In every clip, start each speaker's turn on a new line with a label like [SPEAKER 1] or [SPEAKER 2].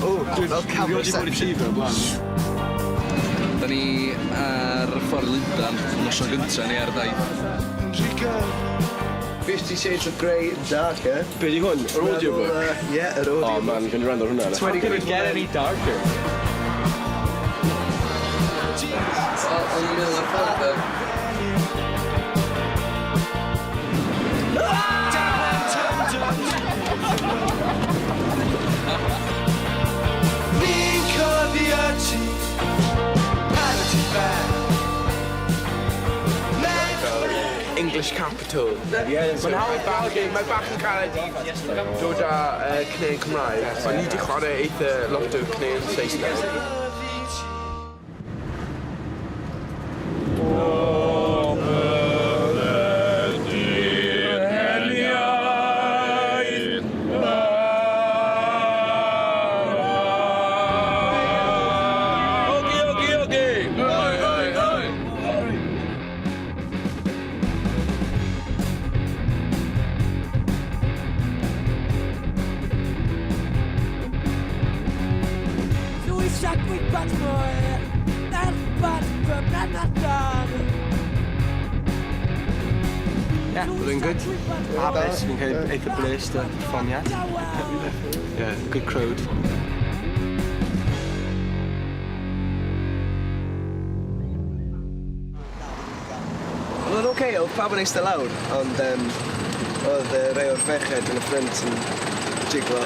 [SPEAKER 1] O, fel camera reception.
[SPEAKER 2] Da ni ar ffordd Lundan, noson gynta ni ar y daith.
[SPEAKER 1] Fifty Shades of Grey Darker.
[SPEAKER 3] Be di hwn? Yr audiobook?
[SPEAKER 1] Ie, yr audiobook.
[SPEAKER 3] Oh man, fi'n rando ar hwnna.
[SPEAKER 1] 20 quid
[SPEAKER 4] Get any darker.
[SPEAKER 2] O'n i'n meddwl ar ffordd de.
[SPEAKER 5] Ni'n cofio ti pan o' ti'n fach.
[SPEAKER 6] English capital. Mae'n hawdd bach, mae bach yn caled i dod â uh, caneuon Cymraeg, ond ni wedi chwarae eitha lot o caneuon Saesneg.
[SPEAKER 3] Ogi, ogi, ogi! Oi, oi, oi!
[SPEAKER 7] Dwi eisiau gwybod mwy na'r rhywbeth fy
[SPEAKER 4] Yeah, oedd e'n good. Hapus, fi'n credu eitha blessed y perfformiad. Yeah, good crowd.
[SPEAKER 1] Oedd o'n oce, oedd pawb yn eistedd lawr, ond um, oedd uh, rhai o'r ferched yn y ffrynt yn jiglo.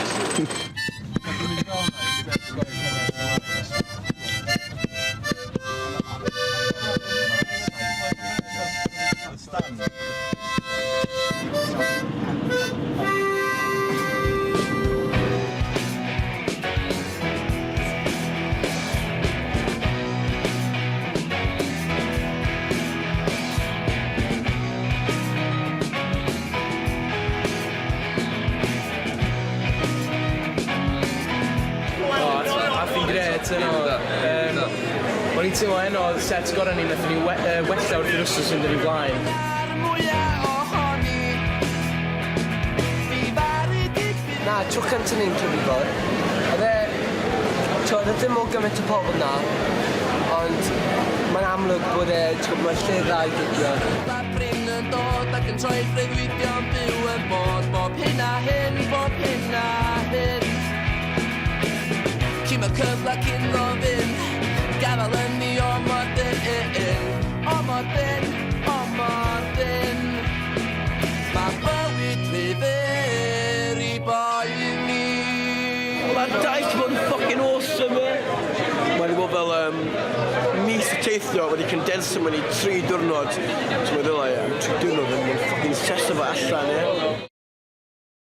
[SPEAKER 4] O, ath hi'n grêt heno. Yym, o'n i'n teimlo heno oedd set gorau ni, nathon ni we- yy, wella wrth i'r wsos fynd yn ei flaen.
[SPEAKER 8] Na, tro cynta ni'n cyfrifol. Oedd e... T'wod, oedd e ddim mor gymaint o pobl 'na, ond mae'n amlwg bod e, t'gwbod, mae'n lle dda i gigio.
[SPEAKER 7] Mae prin yn dod ac yn troi freuddwydion byw yn bod bob hyn a hyn, bob hyn a hyn. Cyn y cyfle cyn ddo fynd, gafael yn ni o mor dyn, o mor dyn, o mor dyn. Mae bywyd rhy fyr i boeni.
[SPEAKER 3] Mae'r daith bod yn fucking awesome, eh? Mae wedi bod fel um, mis o teithio wedi condensio mewn i 3 diwrnod. So mae'n ddylai, 3 diwrnod yn fucking seso fo allan, eh?